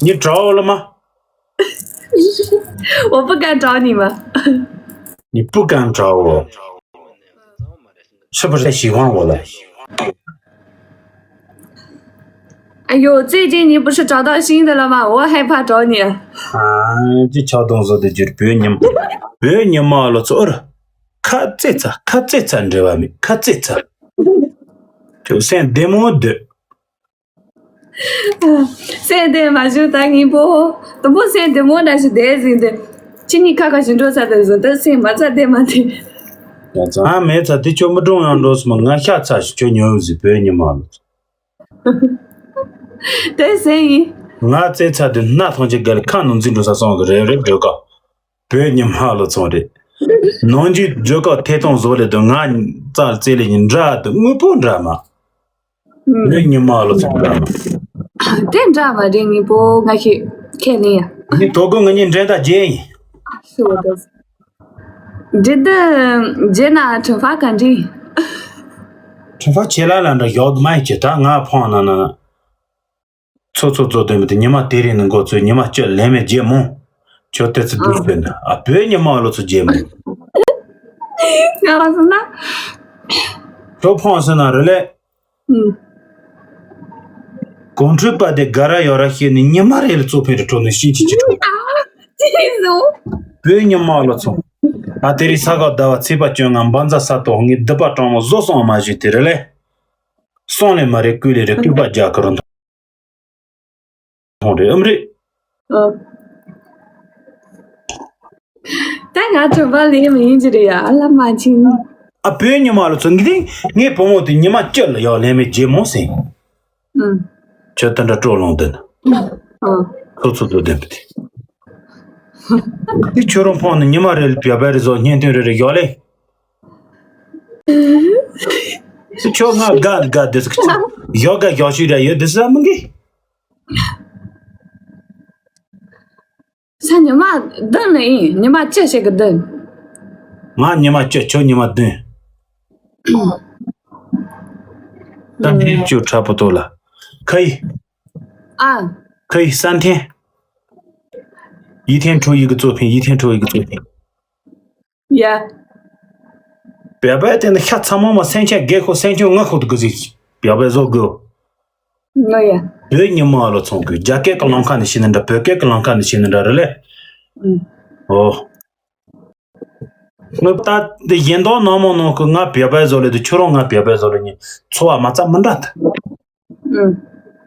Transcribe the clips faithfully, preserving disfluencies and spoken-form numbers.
你找我了吗？我不敢找你吗？你不敢找我，是不是在喜欢我了？ 哎呦，最近你不是找到新的了吗？我害怕找你。 ཨ། ཅི་ཆགས་སྡང་བཟོ་དེ་བརྗོད། བོད་ཉི་མ། བོད་ཉི་མ་ལོ་ཚོ། ཨོ། ཁ་ཙེ་ཚ། ཁ་ཙེ་ཚ། འབྲེལ་བ་མེད། ཁ་ཙེ་ཚ། ཁྱོད་སེམས་བདེ་མོ་སྡོད། སེམས་བདེ་མ་བྱུང་། ད་ངའི་པོ་དུམ་བུ་སེམས་བདེ་མོ་འདྲ་ཞིག་བསྡད་ཟིན་ཏེ། ཁྱེད་གཉིས་ཁ་ཁ་ཞིག་འགྲོ་ཚར་དུས་ཟིན་ཏེ་སེམས་མ་ཚ་བདེ་མ་བདེ། ཨ། མེད་ཚ་དེ་ཁྱོད་མི་གྲོངས་ཡང་འགྲོ་སོང་། ང་ཤ་ཚ་ཞིག་ཁྱོད་ཉོན་ཟིན། བོད་ཉི་མ་ལོ་ཚོ། དེ་སེམས་ཡིན། ང་ཙེ་ཚ་དེ་སྣ་ཐང་ཆེ་ག་ལ་ཁ་ནང་འཛིན་འགྲོ་ས་སོང་གི་རེད། རེད་བོད་ཀ། བོད་ཉི་མ་ལོ་ཚོ་རེད། ནང་འཇུག་བརྗོད་ཀ་ཐད་གཏོང་བཟོ་ལས་དུ་ང་རྩ་རྩེ་ལས་ཉིན་འདྲ་དུ་དངོས་པོ་འདྲ་མ། བོད་ཉི་མ་ལོ་ཚོ་འདྲ་མ། དེ་འདྲ་མ་རེད། ངའི་པོ་ང་ཞིག་ཁས་ལེན་ཡ། ངའི་དོ་དགོང་ང་གཉིས་འདྲེན་ད་རྗེས་ཡིན། ཤི་བ་དང་། འདི་འདི་རྗེས་ན་ཁྲིམས་ཕ་ག་འདྲི། ཁྲིམས་ཕ་ཆེ་ལ་ལ་འདྲ་ཡོད་མ་ཡིན་ཅེ། ད་ང་ཕོང་ན་ན་ན། ཚོ་ཚོ་ཚོ་དོན་མི་དེ་ཉི་མ་དེ་རིང་ནི་འགོ་ཚོས་ཉི་མ་སྤྱི་ལན་མེད་རྗེས་མོ། ཁྱོད་དེ་ཚོ་སྡུག་དཔེ་ན། ཨ། བོད་ཉི་མ་ལོ་ཚོ་རྗེས་མོ། ང་རང་སོང་ན། ཁྱོད་ཕོང་སོང་ན་རེ་ལས། གོང་ཁྲོས་པ་དེ་ག་ར་ཡོད་ར་ཤེས་ནི་ཉི་མ་རེ་ལ་གཙོ་ཕན་རེ་སྤྲོ་ནི་ཤིན་ཅི་ཅི་སྤྲོ། བོད་ཉི་མ་ལོ་ཚོ། ཨ། དེ་རིང་ས་ག་ཟླ་བ་ཚེས་པ་བཅོ་ལྔ་འབའ་འཛའ་ས་ཐོག་ངའི་སྡིག་པ་གྲང་མོ་བཟོ་སོང་མ་ཞུས་དེ་རེ་ལས། སོང་ལས་མ་རེད། ཀུ་ལས་རེད། ཀུ་པ་རྒྱ་གར་མཐོང་རེད། ཨམ་རེད། ད་ང་གྲོད་པ་ལས་མི་ཡིན་གྱི་རེད་ཡ། ཨ་ལ་མ་ཕྱིན། ཨ། བོད་ཉི་མ་ལོ་ཚོ་འདི་ངའི་བུ་མོ་དེ་ཉི་མ་སྤྱི་ལ་ཡག་ལས་མེད་རྗེས་མོ་ཟིན། ཁྱོད་དེ་འདྲ་སྤྲོ་ལོང་དེ་ན། ཁོ་ཚོ་དོ་ལྡན་པ་དེ། དེ་ཁྱོད་རང་ཕོང་ནི་ཉི་མ་རེ་ལ་བྱ་བ་རེ་བཟོ། བརྙན་ཐུང་རེ་རེ་ཡག་ལས། ཁྱོད་ང་དགའ་དགའ་དེ་ཟིག་ཡག་དགའ་ཡག་ཤོས་ར་ཡོད་དེ་ཟ་མི་འགི། ས་ཉི་མ་བདུན་ལ་ཡིན། ཉི་མ་བཅུ་ཞིག་གི་བདུན། ང་ཉི་མ་བཅུ། ཁྱོད་ཉི་མ་བདུན། ད་ནི་ཁྱོད་ཁྲ་པོ་ཏོ་ལ། 可以。啊，可以三天。一天出一个作品，一天出一个作品。 Yeah。 བྱ་བ་དེ་ནི་ཤ་ཚ་མོ་མ་སེམས་ཅན་རྒས་ཁོ་སེམས་ཅན་ང་ཁོ་དུ་གི་ཟིག་བྱ་བ་བཟོ་དགོས། ང་ཡ། བོད་ཉི་མ་ལོ་ཚོང་གི་རྒྱ་སྐད་ཀྱི་ལམ་ཁ་ནས་ཤེས་ནི་འདྲ། བོད་སྐད་ཀྱི་ལམ་ཁ་ནས་ཤེས་ནི་འདྲ་རེད་ལེ། ཨུམ། ཨོ། ངས་ད་འདི་གཞན་དག་ནང་མ་ནང་གི་ང་བྱ་བ་བཟོ་ལེ་དུ། ཁྱོད་རང་ང་བྱ་བ་བཟོ་ལེ་ཉིན་འཚོ་བ་མ་རྩ་མི་འདྲ་ད། ཨུམ།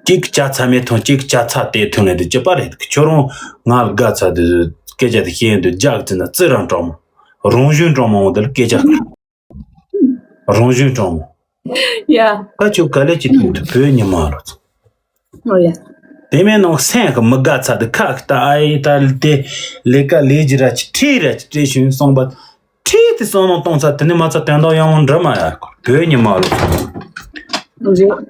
གཅིག་གི་ཇ་ཚ་མེད་འཐུང་། གཅིག་གི་ཇ་ཚ་དེ་འཐུང་ལེ་དུ་ཅི་པ་རེད། ཁྱོད་རང་ང་ལ་དགའ་ཚ་དུ་སྐད་ཆ་དེ་བཤད་དུ་རྒྱག་ཙི་ན་ཙི་རང་གྲོགས་མོ། རང་བཞིན་གྲོགས་མོ་འོང་དེ་ལ་སྐད་ཆ། རང་བཞིན་གྲོགས་མོ། ཡ། ད་ཁྱོད་ག་ལེ་ཅི་ཐུང་དུ་བོད་ཉི་མ་ལོ་ཚོ། ཨོ་ཡ། དེ་མིན་ནང་སེམས་ཀྱི་མི་དགའ་ཚ་དུ་ཁ་ཁ་ད་ཨ་ཡེ་ད་དེ་ལས་ཀ་ལས་ཀྱི་ར་ཅི་ཁྲིད་ར་ཅི་སྤྲད་ཤུན་སོང་པ། ཁྲིད་དེ་སོང་ནང་གཏོང་ཚ་དེ་ནི་མ་ཚ་དོན་དག་ཡང་མོ་འདྲ་མ་ཡ་བོད་ཉི་མ་ལོ་ཚོ།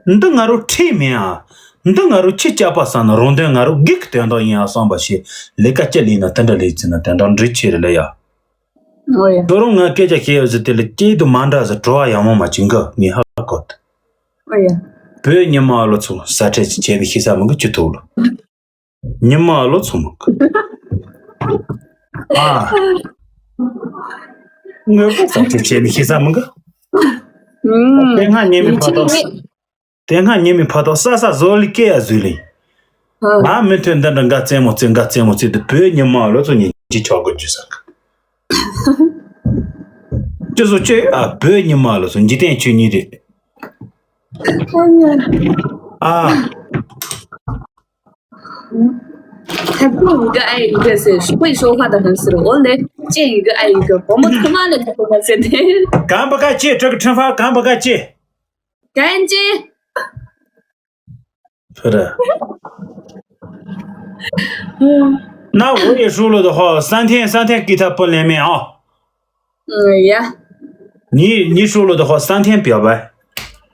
འདི་ང་རོ་ཁྲིད་མིན་ཨ། འདི་ང་རོ་ཁྱི་སྐྱག་པ་ས་ན་རོང་དོན་ང་རོ་སྒེག་གི་དོན་དག་ཡིན་ཨ་བསམ་པ་ཞིག་ལས་ཀ་ཅི་ལས་ན་དེ་འདྲ་ལས་ཚེ་ན་དོན་དག་འདྲི་ཆེ་རེ་ལ་ཡ། ཨོ་ཡ། ཁྱོད་རང་ང་སྐད་ཆ་བཤད་ཡོད་ཟེར་དེ་ལ་སྐྱིད་དུ་མ་འདྲ་ཟེར་བྲོ་བ་ཡག་མོ་མ་བྱིན་གི་ངས་ཧ་གོ་ད། ཨོ་ཡ། བོད་ཉི་མ་ལོ་ཚོ་ས་ཁྲལ་ཅི་བྱས་ནས་ཤི་ས་མི་གི་ཅི་ཐུག་ལོ། ཉི་མ་ལོ་ཚོ་མི་གི། ཨ། ངོས་པོ་ས་ཁྲལ་བྱས་ནས་ཤི་ས་མི་གི། དེ་སྔ་ཉི་མའི་ཕ་ཐོག་དེ་སྔ་ཉི་མའི་ཕ་ཐོག་ས་ས་བཟོ་ལི་སྐད་ཡ་བཟོས་ལི། ང་མི་མཐུན་འདི་འདྲ་འགའ་རྩེད་མོ་རྩེ་འགའ་རྩེད་མོ་རྩེ་དུ་བོད་ཉི་མ་ལོ་ཚོ་ཉིན་གཅིག་ཆོག་གི་རྒྱུ་ས་གི། ཅི་བཟོ་ཅི་ཨ་བོད་ཉི་མ་ལོ་ཚོ་འཇིག་རྟེན་ཆོས་ཉིད་རེད། ཨ། 他不一个爱一个是会说话的很死了，我嘞见一个爱一个，我们他妈的就不会现在。 གང་པ་ག་ཅི་དྲི་གི་ཁྲིམས་ཧྥ་གང་པ་ག་ཅི། 赶紧。 是的。那我也输了的话，三天三天给他不连麦啊。嗯呀。你你输了的话，三天表白。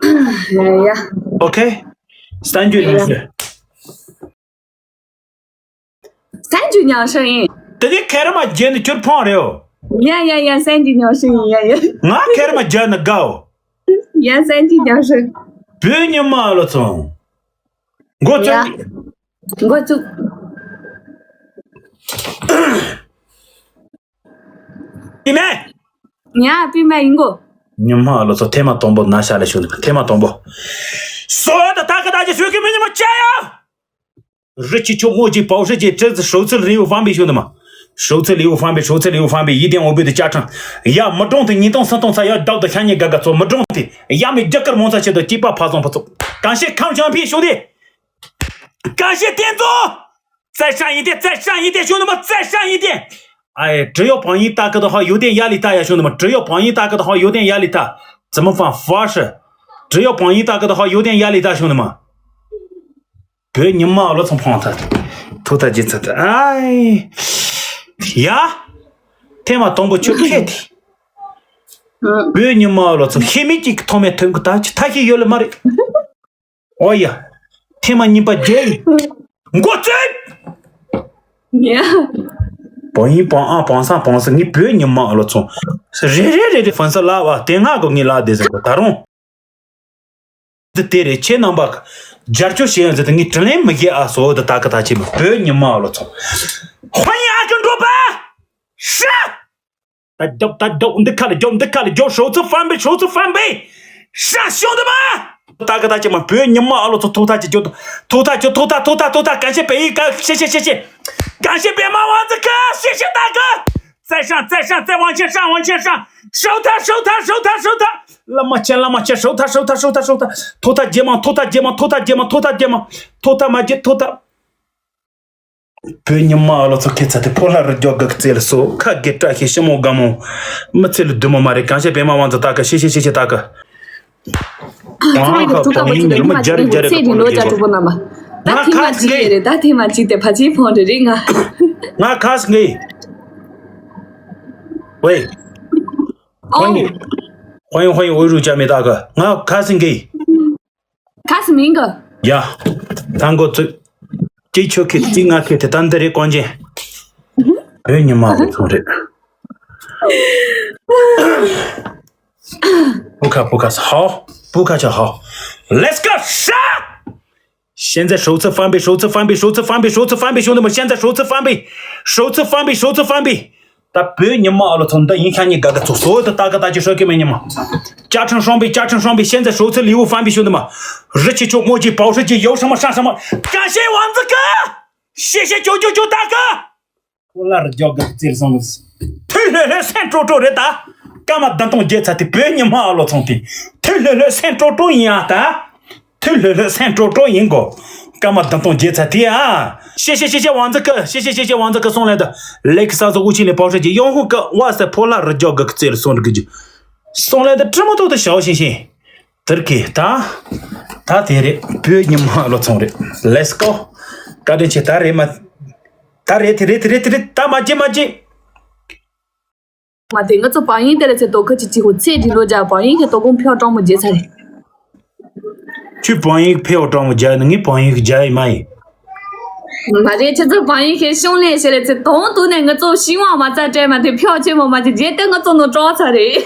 嗯呀。 OK，三句两句。三句两声音。 དེ་ནས་ཁེར་མ་རྒྱལ་ནི་ཁྱོད་ཕང་རེད། ཡ་ཡ་ཡ། 三句两声音。ཡ་ཡ། ང་ཁེར་མ་རྒྱལ་ནི་དགའ་འོ། 呀，三句两声。 བོད་ཉི་མ་ལོ་ཚོང་། འགོ་བཙུགས། འགོ་བཙུགས། པི་མེ། ཉ་པི་མེ་ཡིན་གོ། ཉི་མ་ལོ་ཚོ་ཐེངས་མ་དང་པོ་ན་ཤ་ལ་ཤོད་ནི་ཐེངས་མ་དང་པོ། སོ་ད་ད་ག་ད་ཅི་ཤོད་གི་མི་ཉི་མ་ཅེ་ཡ། རི་ཆི་ཆོ་མོ་ཅི་པའོ་ཧྲི་ཅི་ཏྲི་ཙི་ཧྲོ་ཚི་ལི་ཡུ་ཧྥང་པི་ཤོད་ནི་མ། ཧྲོ་ཚི་ལི་ཡུ་ཧྥང་པི་ཧྲོ་ཚི་ལི་ཡུ་ཧྥང་པི་ཡི་དེ་འོ་བི་དི་ཅ་ཁྲང་། ཡ་མི་གྲོང་དུ་ཉིས་སྟོང་སུམ་སྟོང་ཚ་ཡ་བདག་ཏུ་ཤ་ཉེ་ག་ག་ཚོ་མི་གྲོང་དུ་ཡ་མི་རྒྱ་གར་མོང་ཚ་ཆེད་དུ་སྐྱིད་པ་ཕ་ཚོང་ཕ་ཚོང་གང་ཤེས་ཁམས་བྱང་ཕི་ཤོད་དེ། གང་ཤེས་བསྟན་ཚོ། བཙན་ཤང་ཡིན་ཏེ་བཙན་ཤང་ཡིན་ཏེ་ཤོད་ནི་མ་བཙན་ཤང་ཡིན་ཏེ། ཨའེ་只要榜一大哥的话有点压力大ཡ་ཤོད་ནི་མ་只要榜一大哥的话有点压力大怎么放法是只要榜一大哥的话有点压力大ཤོད་ནི་མ། བོད་ཉི་མ་ལོ་ཚང་ཕང་ཐ་ཐུག་ཐ་ཇི་ཚ་ཐ་ཨའེ། ཡ། ཐེངས་མ་དང་པོ་ཆོས་ཁེ་ཐི། བོད་ཉི་མ་ལོ་ཚང་ཤེས་མི་གཅིག་ཐོག་མེད་ཐོན་གི་ཐ་ཆི་ཐ་ཤི་ཡོད་ལ་མ་རེད། ཨོ་ཡ། ཐེངས་མ་གཉིས་པ་རྒྱལ། མགོ་བཙུགས། ཡ། བང་ཡིན་བང་ཨ་བང་སང་བང་སང་ངའི་བོད་ཉི་མ་ཨ་ལོ་ཚོང་། རེ་རེ་རེ་རེ་ཧྥན་ས་ལ་བ་དེ་སྔ་གོ་ངའི་ལ་དེ་ཟེར་གོ་ད་རུང་། འདི་དེ་རེ་ཁྱེད་རྣམ་པ་རྒྱབ་སྐྱོར་བྱེད་ཡོང་ཟེར་ཏེ་ངའི་དྲིན་ལན་མི་དགེ་ཨ་སོ་འདི་ད་གི་ད་ཁྱེད་མི་བོད་ཉི་མ་ཨ་ལོ་ཚོང་། ཧོན་ཡིན་ཨ་ཀི་འགྲོ་པ། ཧྲ། ད་རྒྱོབ་ད་རྒྱོབ་འདི་ཁ་ལ་རྒྱོབ་འདི་ཁ་ལ་རྒྱོབ་ཧྲོ་ཚི་ཧྥན་པེ་ཧྲོ་ཚི་ཧྥན་པེ། ཧྲ་ཤོང་འདི་མ། ད་ག་ད་ཅི་མ་བོད་ཉི་མ་ཨ་ལོ་ཚོ་ཐོག་ཐག་ཅི་རྒྱོབ་ཐོག་ཐག་ཅི་ཐོག་ཐག་ཐོག་ཐག་ཐོག་ཐག་གང་ཤེས་པེ་ཡི་ག་ཤེ་ཤེ་ཤེ་ཤེ། གང་ཤེས་པེ་མ་ཝང་ཙི་ག་ཤེ་ཤེ་ད་ག་ཙེ་ཧྲང་ཙེ་ཧྲང་ཙེ་ཝང་ཆེན་ཧྲང་ཝང་ཆེན་ཧྲང་ཧྲོ་ཐག་ཧྲོ་ཐག་ཧྲོ་ཐག་ཧྲོ་ཐག་བླ་མ་ཆེན་བླ་མ་ཆེན་ཧྲོ་ཐག་ཧྲོ་ཐག་ཧྲོ་ཐག་ཧྲོ་ཐག་ཐོག་ཐག་རྗེས་མ་ཐོག་ཐག་རྗེས་མ་ཐོག་ཐག་རྗེས་མ་ཐོག་ཐག་རྗེས་མ་ཐོག་ཐག་མ་རྗེས་ཐོག་ཐག་བོད་ཉི་མ་ཨ་ལོ་ཚོ་ཁྱེད་ཚ་དེ་ཕོ་ལྷ་རི་རྒྱོག་གི་རྩེ་ལ་སོ་ཁ་དགེ་བཀྲ་ཤིས་ཤི་མོ་དགའ་མོ། མི་ཚེ་ལ་བདུད་མོ་མ་རེད་གང་བྱས་པད་མ་དབང་ཚོ་ལྟ་གི་ཤི་ཤི་ཤི་ཤི་ལྟ་གི་ཚང་མ་གི་ཐུགས་ཁ་པ་ཅིག་ལ་ཉི་མ་ཅིག་ལ་ཚེ་འདི་ལོ་བརྒྱ་དྲུག་པོ་རྣམ་པ། ད་ཐེངས་མ་གཅིག་ཡོད་རེད་ད་ཐེངས་མ་གཅིག་དེ་ཕ་ཆེན་ཕོང་རེ་རེད་ང་། ང་ཁ་སང་གི་ཝེ། ཨོ། ཧོན་ཡིན་ཧོན་ཡིན་འོས་རུ་ཅག་མི་ལྟ་གི་ང་ཁ་སང་གི་ཁ་སི་མིན་གི་ཡ། ད་འགོ་ཚུགས། གཅིག་ཆོ་ཁེ་གཅིག་ང་ཁེ་དེ་ད་འདི་རེད་ཀོན་ཅན། བོད་ཉི་མ་རེད་ཚོང་རེད། པུ་ཁ་པུ་ཁ་ཧའོ། པུ་ཁ་ཆ་ཧའོ། Let's go ཧྲ། 现在首次翻倍，首次翻倍，首次翻倍，首次翻倍，兄弟们，现在首次翻倍，首次翻倍，首次翻倍。 ད་བོད་ཉི་མ་ཨ་ལོ་ཚོ་འདི་ཡིན་ཤ་ཉེ་དགའ་དགའ་ཚོ་སོ་ད་ད་ག་ད་ཅི་ཧྲོ་ཀི་མེ་ཉི་མ། 加成双倍，加成双倍，现在首次礼物翻倍，兄弟们。 རི་ཆི་ཆོ་མོ་ཅི་པའོ་ཧྲི་ཅི་ཡོ་ཧྲ་མ་ཧྲ་ཧྲ་མ། 感谢王子哥。 ཤེ་ཤེ་ཅོ་ཅོ་ཅོ་ད་ག་ཐུགས་ལ་རྒྱོག་གི་རྩེར་སོང་། ཐུགས་ལྷོད་ལྷོད་སེམས་སྤྲོ་སྤྲོ་རེད་ད། སྐར་མ་བདུན་སྟོང་བརྒྱད་ཚར་དེ་བོད་ཉི་མ་ཨ་ལོ་ཚོང་དེ། ཐུགས་ལྷོད་ལྷོད་སེམས་སྤྲོ་སྤྲོ་ཡིན་ཨ་ད། ཐུགས་ལྷོད་ལྷོད་སེམས་སྤྲོ་སྤྲོ་ཡིན་གོ། སྐར་མ་བདུན་སྟོང་བརྒྱད་ཚར་དེ་ཨ། ཤེ་ཤེ་ཤེ་ཤེ་ཝང་ཙི་ཀི་ཤེ་ཤེ་ཤེ་ཤེ་ཝང་ཙི་ཀི་སོང་ལེ་ད། ལེགས་ས་ཚོ་འུ་ཆི་ནས་པའོ་ཧྲི་ཅི་ཡོང་ཧུ་ཀི་ཝ་སེ་ཕོ་ལ་རི་རྒྱོག་གི་རྩེར་སོང་རི་གི་ཅི། སོང་ལེ་ད་ཁྲི་མོ་ཐོག་ཏུ་ཞའོ་ཤིང་ཤིང་། དེར་གི་ད། ད་དེ་རེད་བོད་ཉི་མ་ཨ་ལོ་ཚོང་རེད། Let's go། བཀའ་དྲིན་ཆེ་ད་རེད་མ། ད་རེད་དེ་རེད་དེ་རེད་དེ་རེད་ད་མ་བརྗེད་མ་བརྗེད། མ་དེ་ང་ཚོ་བང་ཡིན་དེ་ལ་ཚེ་དོ་ཁ་ཅི་ཅི་ཧུ་ཚེ་འདི་ལོ་རྒྱ་བང་ཡིན་གི་དོ་དགོང་ཕེའོ་སྤྲང་མོ་བརྗེད་ཚར་རེད། ཁྱོད་བང་ཡིན་ཕེའོ་སྤྲང་མོ་རྒྱ་ཡིན་ངས་བང་ཡིན་གི་རྒྱ་ཡིན་མ་ཡིན། མ་རེད་ཁྱེད་ཚོ་བང་ཡིན་ཁའི་ཤོང་ལེན་བྱེད་ལེ་ཚེ་དོང་དུ་ནས་ང་ཚོ་ཤིང་བང་མ་རྩ་སྤྲད་མ་དེ་ཕེའོ་ཆེན་མོ་མ་ཅི་རྗེས་དེ་ང་ཚོ་ནོ་སྤྲོ་ཚར་རེད།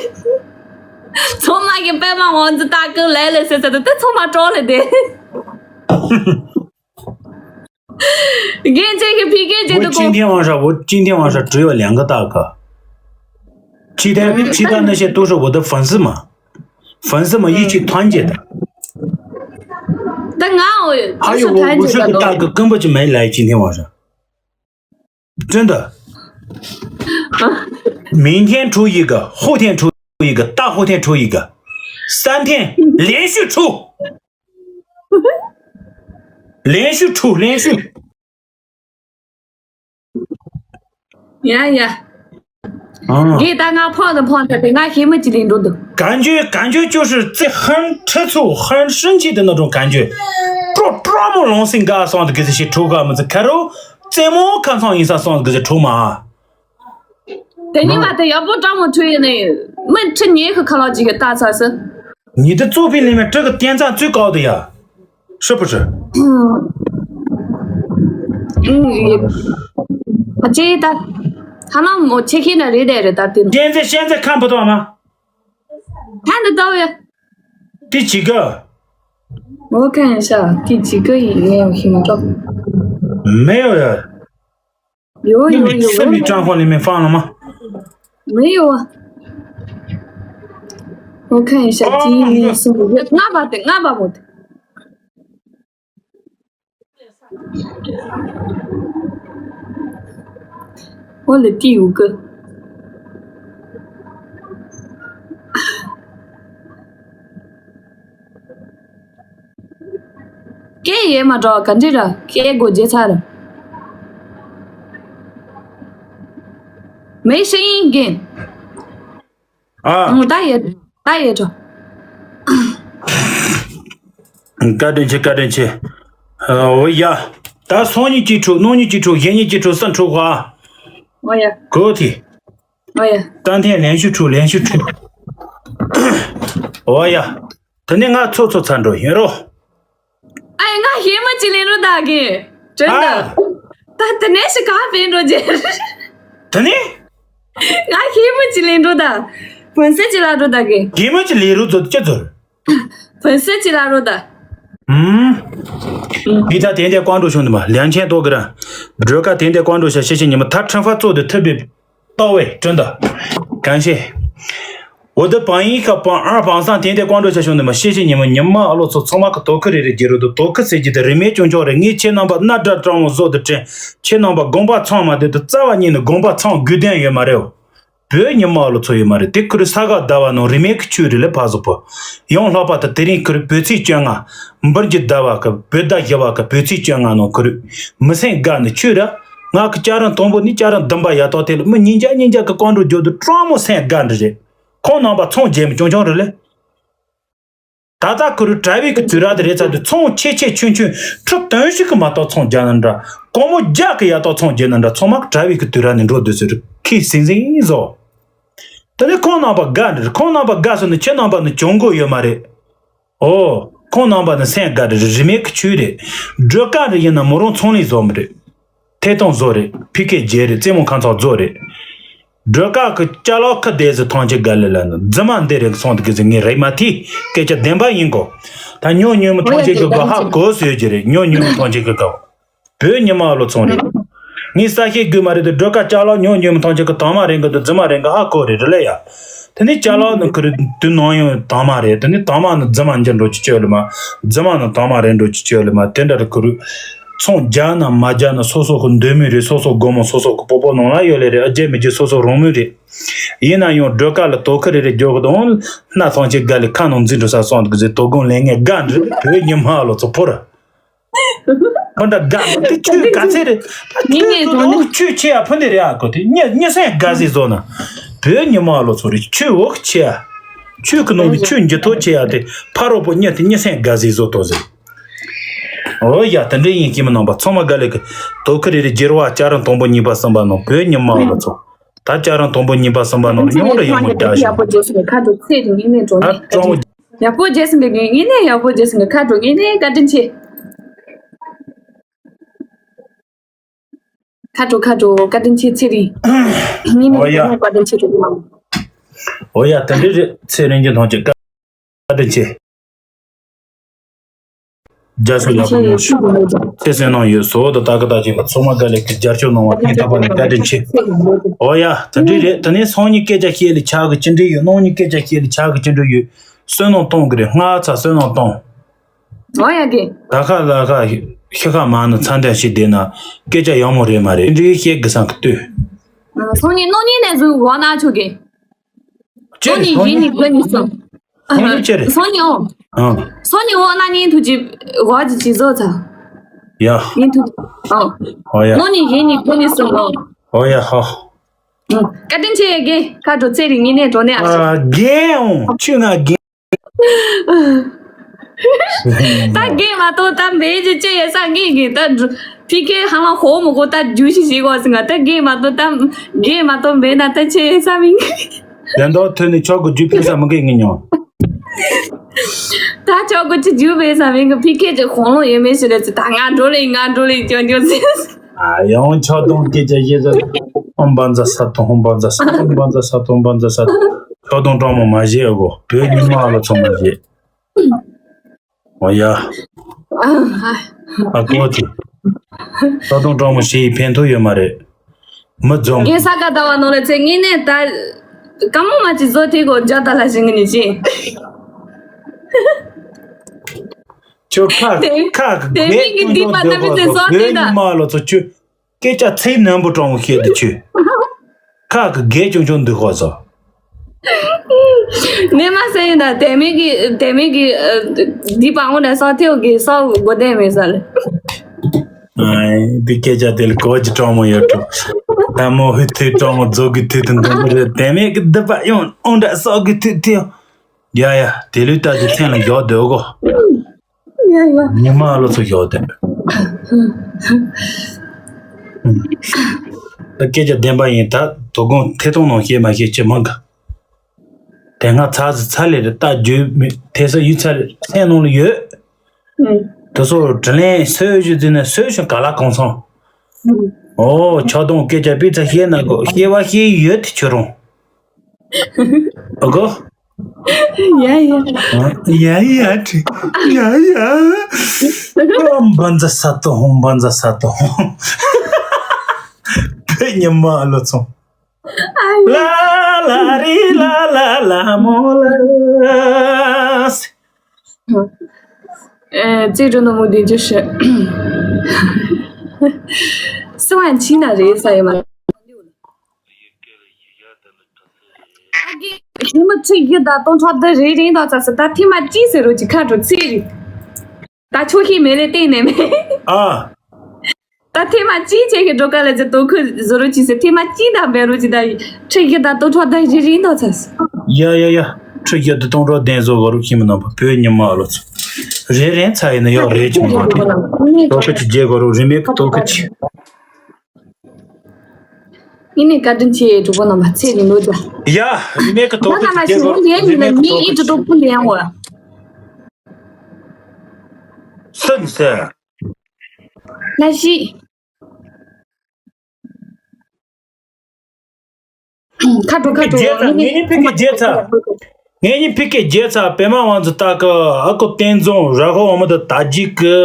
ཚོ་མ་གི་པད་མ་ཝང་ཙི་ལྟ་གི་ལེ་ལེ་ཟེར་ཟེར་དེ་དེ་ཚོ་མ་སྤྲོ་ལེ་དེ། རྒན་ཅན་གྱི་ཕི་རྒན་ཅན་དུ་གོ། 我今天晚上，我今天晚上只有两个大哥。其他其他那些都是我的粉丝嘛，粉丝们一起团结的。但俺还有我，我说个大哥根本就没来今天晚上。真的。明天出一个，后天出一个，大后天出一个，三天连续出。 连续出，连续。 ཡ་ཡ། ཨང་། རྒན་ད་ང་ཕོག་ནི་ཕོག་ད་དེ་ང་ཤེས་མི་ཅི་ལིན་འགྲོ་འདུག 感觉感觉就是这很吃醋，很生气的那种感觉。这这么狼性干啥的，给这些抽干么子？看着这么看上一上上给这抽嘛。 དེ་ནི་མ་དེ་ཡག་པོ་སྤྲང་མོ་འཁྲུལ་ཡོད་ནི། མི་ཁྲི་ཉེ་ཤུ་ཁ་ལག་ཅིག་གི་ལྟ་ཚར་སི། 你的作品里面这个点赞最高的呀，是不是？ ཨ་ཅེ་ད། ཧ་ལམ་མོ་ཆེ་ཁྱེད་ན་རེད་དེ་རེད་ད་དེ། 现在现在看不到吗？ 看得到呀。 第几个？ 我看一下第几个已经有听众。 没有呀。有有有，那你生理状况里面放了吗？没有啊。我看一下，今年送的，俺爸的，俺爸爸的。 我的第五个。སྐད་ཡས་མ་འགྲོ་ག་འདྲ་ར་སྐད་སྒོ་བརྗེ་ཚར།没声音给。 ཨ། ད་ཡས་ད་ཡས་འགྲོ། བཀའ་དྲིན་ཆེ། བཀའ་དྲིན་ཆེ། ཨ། འོ་ཡ། ད་སང་ཉིན་གཅིག་འཁྲུག། གནངས་ཉིན་གཅིག་འཁྲུག། གཞེས་ཉིན་གཅིག་འཁྲུག། གསུམ་འཁྲུག་ག། འོ་ཡ། གོ་ཐི། འོ་ཡ། ད་ཐེངས་连续འཁྲུག།连续འཁྲུག། འོ་ཡ། དེ་ནས་ང་ཚོ་ཚོ་ཚར་འགྲོ་ཡིན་རོ། ཨ་ཡ། ང་ཞེ་མོ་ཅིག་ལེན་རོ་ད་གི། དྲན་ད། ཨ། ད་དེ་ནས་ཞིག་ག་ཕན་འགྲོ་རྗེས། དེ་ནས། ང་ཞེ་མོ་ཅིག་ལེན་རོ་ད། བོན་སེ་ཅིག་ལ་རོ་ད་གི། ཞེ་མོ་ཅིག་ལེན་རོ་ཚོ་ཅི་ཚོར། བོན་སེ་ཅིག་ལ་རོ་ད། ཨུམ། ཨུམ། ཕི་ད་དེ་འདྲ་ཀོང་ཀྲོ་བྱུང་འདུག་མ། ལན་ཆེན་ཏོག་གི་ར། སྒྲོལ་དཀར་དེ་འདྲ་ཀོང་ཀྲོ་བྱ་ཤེས་ཤེས་ཉི་མ་ད་ཁྲིམས་ཧྥ་གཙོ་དེ་ཐུབ་པའི། ཏོ་ཝེ་ཀྲུང་ད། གང་ཤེས། འོ་དེ་བང་ཡིག་ཁ་བང་ཨར་བང་སང་དེ་འདྲ་ཀོང་ཀྲོ་བྱ་བྱུང་འདུག་མ། ཤེས་ཤེས་ཉི་མ་ཉི་མ་ཨ་ལོ་ཚོ་ཚང་མ་གི་དོ་ཁུ་རེ་རེ་རྒྱལ་རོ་དུ་དོ་ཁུ་ཟེར་གྱི་དེ་རི་མེད་ཅུང་ཆུང་རེད། ངས་ཁྱེད་རྣམ་པ་སྣ་དགྲ་སྤྲང་བོ་བཟོ་དུ་དྲན། ཁྱེད་རྣམ་པ་དགོངས་པ་ཚང་མ་དེ་དུ་རྩ་བ་ཉིད་ནས་དགོངས་པ་ཚང་དགོས་དོན་ཡོད་མ་རེད། བོད་ཉི་མ་ལོ་ཚོ་ཡོད་མ་རེད། དེ་ཁུ་རུ་ས་ག་ཟླ་བ་ནང་རི་མེད་ཀྱི་ཆོས་རེད་ལས་ཕ་གཟུགས་པོ། ཡང་ལྷག་པ་དུ་དེ་རིང་ཁུ་རུ་བོད་ཚེས་བཅོ་ལྔ། འབུར་གྱི་ཟླ་བ་གི་བོད་ཟླ་བཞི་བ་གི་བོད་ཚེས་བཅོ་ལྔ་ནང་ཁུ་རུ་མི་སེམས་དགའ་ནི་ཆོས་ར། ང་གི་ལྕགས་རམ་དང་པོ་ནི་ལྕགས་རམ་བདུན་པ་ཡ་ཏོག་དེ་ལ་མི་ཉིས་བརྒྱ་ཉིས་བརྒྱ་གི་ཀོང་ཀྲོ་རྒྱོབ་དུ་སྤྲང་མོ་སེམས་དགའ་འདྲི་རེད། ཁོང་རྣམ་པ་ཚོང་རྒྱལ་མི་ཅུང་ཅུང་རེད་ལས། ད་ལྟ་ཁུ་རུ་གྲྭ་བའི་གི་དུས་རབས་དེ་རེད་ཚར་དུས་ཚོང་ཆེ་ཆེ་ཆུང་ཆུང་ཁྲི་བདུན་ཞིག་གི་མ་གཏོགས་ཚོང་རྒྱག་ན་འདྲ། སྒོར་མོ་བརྒྱ་གི་ཡ་ཏོག་ཚོང་རྒྱག་ན་འདྲ། ཚང་མ་གྲྭ་བའི་གི་དུས་རབས་ནས་འགྲོ་སྡོད་ཟེར་ཁི་སིང་སིང་བཟོ། དེ་ནས་ཁོང་རྣམ་པ་དགའ་འདྲ། ཁོང་རྣམ་པ་དགའ་སོང་ནས་ཁྱེད་རྣམ་པ་ནི་གྱོང་གོ་ཡོད་མ་རེད། ཨོ། ཁོང་རྣམ་པ་ནི་སེམས་དགའ་འདྲ། རི་མེད་གི་ཆོས་རེད། སྒྲོལ་དཀར་རེ་ཡིན་ན་མོ་རང་ཚོང་ལས་བཟོ་མི་རེད། ཐད་གཏོང་བཟོ་རེད། ཕི་ཀེ་ཇེ་རེད། རྩེད་མོ་ཁང་ཚང་བཟོ་རེད། སྒྲོལ་དཀར་གི་ཅ་ལག་ཁ་བསྡད་ཟེར། ཐང་ཆེན་དགའ་ལེ་ལ་ནི་རྫི་མ་འདི་རེད་སོང་དུ་གི་ཟེར། ངས་རེད་མ་ཐི་སྐད་ཆ་བདེན་པ་ཡིན་གོ། ད་ཉོ་ཉོས་མི་ཐང་ཆེན་གི་གོ་ཧ་གོ་ཟེར་གྱི་རེད། ཉོ་ཉོས་མི་ཐང་ཆེན་གི་གོ། བོད་ཉི་མ་ལོ་ཚོང་རེད། ངས་ས་ཤེས་དགོས་མ་རེད་དུ། སྒྲོལ་དཀར་ཅ་ལག་ཉོ་ཉོས་མི་ཐང་ཆེན་གི་དང་མ་རེད་གི་འདུག་རྫི་མ་རེད་གི་ཧ་གོ་རེད་རེད་ལ་ཡ། དེ་ནས་ཅ་ལག་ནི་ཁུ་རུ་དུ་ནང་ཡོང་དང་མ་རེད། དེ་ནས་དང་མ་ནི་རྫི་མ་འཇིར་འགྲོ་ཅི་ཅོ་ལི་མ། རྫི་མ་ནི་དང་མ་རེད་འགྲོ་ཅི་ཅོ་ལི་མ། དེ་འདྲ་རེད། ཁུ་རུ་ཚོང་རྒྱག་ན་མ་རྒྱག་ན་སོ་སོ་གི་འདོད་མོས་རེད། སོ་སོ་སྒོར་མོ་སོ་སོ་གི་སྤོ་སྤོ་ནང་ལ་ཡོད་ལེ་རེད། ཨ་རྒྱ་མི་རྒྱ་སོ་སོ་རང་མོས་རེད། ཡིན་ན་ཡང་སྒྲོལ་དཀར་ལ་དོ་ཁུ་རེ་རེ་རྒྱོ་གི་དང་སྣ་ཐང་ཆེ་དགའ་ལི་ཁ་ནང་འཛིན་འགྲོ་ས་སོང་གི་ཟེར། དོ་དགོང་ལས་ངན་དགའ་འདྲི་བོད་ཉི་མ་ལོ་ཚོ་ཕོ་ར། ཁོ་འདྲ་དགའ་དེ་ཆོས་ག་ཚད་རེད། ད་ངེས་ངེས་ཆོས་ཚོ་འགྲོ་ནི་ནོ་ཆོས་ཆེ་ཡ་ཕུ་འདི་རེད་ཨ། ཁོ་དེ་གཉིད་གཉིད་སེམས་དགའ་ཟིག་བཟོ་ན། བོད་ཉི་མ་ལོ་ཚོ་རེད། ཆོས་འོག་ཆེ་ཡ། ཆོས་ཀྱི་ནང་གི་ཆོས་འཇི་ཐོ་ཆེ་ཡ་དེ་ཕ་རོགས་པོ་གཉིད་དེ་གཉིད་སེམས་དགའ་ཟིག་བཟོ་ཐོ་ཟིག་ཨོ་ཡ། དེ་འདྲ་ཡིན་གྱི་མི་ནང་པ་ཚང་མ་དགའ་ལེ་གི་དོ་ཁུ་རེ་རེ་རྒྱལ་བ་ལྕགས་རམ་དང་པོ་གཉིས་པ་གསུམ་པ་ནང་བོད་ཉི་མ་ལོ་ཚོ། ད་ལྕགས་རམ་དང་པོ་གཉིས་པ་གསུམ་པ་ནང་ཉུང་རེ་ཡོང་མི་དགའ་ཞིང་། ཡག་པོ་བརྗོད་སོང་ཁ་དྲོ་ཚེ་རིང་ངེས་ནས་འགྲོ་ནས། ད་ཀྲོང་། ཡག་པོ་བརྗེད་ཟིན་པའི་ངེས་ནས་ཡག་པོ་བརྗེད་ཟིན་པའི་ཁ་དྲོ་ངེས་ནས་བཀའ་དྲིན་ཆེ། ཁ་དྲོ་ཁ་དྲོ་བཀའ་དྲིན་ཆེ་ཚེ་རིང་། ངེས་ནས་ཨོ་ཡ། བཀའ་དྲིན་ཆེ་དྲོ་ངེས། ཨོ་ཡ། དེ་འདྲ་རེད། ཚེ་རིང་གི་ཐང་ཆེ་བཀའ་དྲིན་ཆེ། རྒྱ་སོ་ཡག་པོ་ཡོད། ཚེ་བསོད་ནམས་ཡོད། བཟོ་བོ་དང་ད་ག་ད་ཅིག་ཚང་མ་དགའ་ལེ་གི་རྒྱབ་སྐྱོར་གནང་བ་སྙིང་ཐག་པ་ནས་བཀའ་དྲིན་ཆེ། ཨོ་ཡ། དེ་འདྲ་རེད། དེ་ནས་སང་ཉིན་སྐད་ཆ་བཤད་ལེ་ཆག་གི་ཅི་འདྲ་ཡོད། གནངས་ཉིན་སྐད་ཆ་བཤད་ལེ་ཆག་གི་ཅི་འདྲ་ཡོད། བསོད་ནམས་གཏོང་གི་རེད། སྔ་ཚ་བསོད་ནམས་གཏོང་། ཨོ་ཡ་གི། ད་ཁ་ལ་ཁ་ཤི་ཁ་མ་ནི་ཚ་འདྲ་ཞིག་བསྡད་ན་སྐད་ཆ་ཡག་མོ་རེད་མ་རེད། འདྲི་བཤད་གི་སང་གི་ལྟོས། སང་ཉིན་གནངས་ཉིན་ནས་བཟུང་གོ་ན་ཆོག་གི། ཅེ་སང་ཉིན་གཞན་ནི་གོ་ནི་སོང་། སང་ཉིན་ཅེ་རེད། སང་ཉིན་ཨོ། ཨང་། སང་ཉིན་ཨོ་གནངས་ཉིན་ཐུགས་ཀྱི་གོ་ཅི་ཅི་བཟོ་ཚ། ཡ། ཉིན་ཐུགས། ཨང་། ཨོ་ཡ། གནངས་ཉིན་གཞན་ནི་གོ་ནི་སོང་ཨོ། ཨོ་ཡ་ཧ། ཨང་། བཀའ་དྲིན་ཆེ་རྒན། ཁ་དྲོ་ཚེ་རིང་ངེས་ནས་འགྲོ་ནས་ཨ། རྒན་ཨོ་ཆུ་ང་རྒན། ད་རྒན་མ་གཏོགས་ད་འབད་ཅི་ཅི་ཡེ་ས་ངེས་ངེས་ད་ཕི་ཁེ་ཧང་ལ་ཧོ་མོ་གོ་ད་རྒྱུ་ཞིག་ཞིག་གོ་སི་ང་ད་རྒན་མ་གཏོགས་ད་རྒན་མ་གཏོགས་འབད་ན་ད་ཆི་ཡེ་ས་མིན་གི། དེ་འདྲ་ཐོན་ནས་ཆོག་གི་རྒྱུ་ཕུལ་ས་མི་འགས་ངས་མྱོང་། ད་ཆོག་གི་ཅི་རྒྱུ་འབད་ས་མིན་གི། ཕི་ཁེ་ཅི་ཧོང་ལོ་ཡོད་མེད་ཞིག་རེད་ཅི། ད་ང་འགྲོ་ལེ་ང་འགྲོ་ལེ་ཅོ་ཅོ་ཟེར། ཨ་ཡང་ཆོག་དང་སྐད་ཆ་བཤད་ས། ཧོང་བན་ཛ་ས་དང་ཧོང་བན་ཛ་ས་དང་བན་ཛ་ས་དང་བན་ཛ་ས་དང་། ཆོག་དང་སྤྲང་མོ་མ་བཤད་གོ། བོད་ཉི་མ་ལ་ཚོ་མ་བཤད། ཨོ་ཡ། ཨ་གོ་ཐི། ད་དུང་སྤྲང་མོ་ཞེ་ཡི་ཕན་ཐོགས་ཡོད་མ་རེད། མི་འཛོམས། རྒན་ས་ག་ཟླ་བ་ནང་ལ་ཚེ་ངེས་ནས་ད་དཀའ་མོ་མ་ཅིག་བཟོ་དེ་གོ་རྒྱ་ད་ལ་ཞིག་ངེས་ནས་ཅི། ཁྱོད་ཁ་དེ་ཁ་དེ་གི་མིག་གི་འདི་པ་ད་མི་ཚེ་བཟོ་དེ་ད། མ་ལོ་ཚོ་ཁྱོད་སྐད་ཆ་ཚིག་ནན་པོ་དྲང་བོ་བཤད་དེ་ཁྱོད་ཁ་གི་རྒས་ཅུང་ཅུང་འདུག་ཧོ་ཚོ། ནས་མ་ཟེར་ཡིན་ད་དེ་མིག་གི་དེ་མིག་གི་འདི་པ་ངོ་ནས་ས་ཐེའུ་གི་ས་གོ་དེ་མེད་ས་ལེ། འདི་སྐད་ཆ་དེ་ལ་གོ་ཅི་དྲང་མོ་ཡོད་འགྲོ། ད་མོ་ཧུད་ཐུད་དྲང་མོ་རྫོགས་གི་ཐུད་དུ་འདོན་གི་རེད། དེ་མིག་གི་འདི་པ་ཡོང་ཨོང་འདྲ་སོག་གི་ཐུད་ཐུད། ཡ་ཡ་དེ་ལུས་ལྟ་དུས་མཚན་ལ་མགྱོགས་སྡོད་གོ། ཡ་ཡ། ཉི་མ་ལོ་ཚོ་མགྱོགས་སྡོད། ད་སྐད་ཆ་བདེན་པ་ཡིན་ད་དོ་དགོང་ཐད་གཏོང་ནང་བཤད་མ་བཤད་ཅི་མང་གི། དེ་སྔ་ཚ་ཟི་ཚ་ལེ་རེ་ལྟ་རྒྱུ་མི་ཐེ་ས་ཡུལ་ཚ་ལེ་སེམས་ནང་ལ་ཡོད། དེ་ཚོ་དྲི་ལན་སོས་ཞུ་དུས་ནས་སོས་ཞུ་ག་ལ་གང་སོང་། ཨོ་ཆག་གདོང་སྐད་ཆ་པི་ཚ་བཤད་ན་གོ་བཤད་བ་བཤད་ཡོད་དེ་ཁྱོད་རང་། ཨ་གོ། ཡ་ཡ། ཡ་ཡ་ཁྲི། ཡ་ཡ། ཨམ་བན་ཛ་ས་ཏོ་ཧོང་བན་ཛ་ས་ཏོ་ཧོང་། བོད་ཉི་མ་ལོ་ཚོང་། ལ་ལ་རི་ལ་ལ་ལ་མོ་ལ། ཨེ་ཙེ་འགྲོ་ནོ་མོ་དེ་ཅི་ཤེས། སུ་བ་ཕྱིན་ན་རེད་ས་ཡོད་མ། ཨ་གི་ཧི་མ་ཚིག་གི་ད་སྟོང་ཕྲག་དུ་རེ་རེ་དང་ཚ་ས་ད་ཐི་མ་ཅི་ཟེར་རོ་ཅི་ཁ་འགྲོ་ཚེ་རེད། ད་ཆོ་ཤི་མེ་ལེ་ཏེ་ནེ་མེ། ཨ། ད་ཐེ་མ་ཅི་ཆེ་གི་འགྲོ་ཀ་ལ་ཅི་ཏོ་ཁུ་ཟོ་རོ་ཅི་སེ་ཐེ་མ་ཅི་ད་བེ་རོ་ཅི་ད་ཡི་ཁྲི་གི་ད་ཏོ་ཁྲོ་ད་རི་རི་ནོ་ཚ་སི། ཡ་ཡ་ཡ། ཁྲི་གི་ད་སྟོང་ཁྲོ་བདེན་བཟོ་གོ་རུ་ཁྱིམ་ནང་པ་བོད་ཉི་མ་ལོ་ཚ། རེ་རེ་ཚ་ཡི་ན་ཡོ་རེ་ཅི་མ་ཏོ་ཁུ་ཅི་རྗེ་གོ་རུ་རི་མེ་ཀི་ཏོ་ཁུ་ཅི། ཨི་ནི་བཀའ་དྲིན་ཆེ་གྲུབ་པ་རྣམ་པ་ཚེ་རིང་ལོ་ཅ། ཡ། རི་མེ་ཀི་ཏོ་ཁུ་ཅི་རྗེ་གོ་རུ་རི་མེ་ཀི་ཏོ་ཁུ་ཅི། སུན་ཟེར། ལ་ཤི། ཁ་དྲོ་ཁ་དྲོ། རྗེས་ཚ་ངེད་གཉིས་ཕི་གི་རྗེས་ཚ། ངེད་གཉིས་ཕི་གི་རྗེས་ཚ་པད་མ་དབང་ཚོ་ཏཱ་ཀ་ཨ་ཁུ་བསྟན་འཛིན་ར་ཧོ་འོ་མ་དང་དར་རྒྱས་ཀྱི།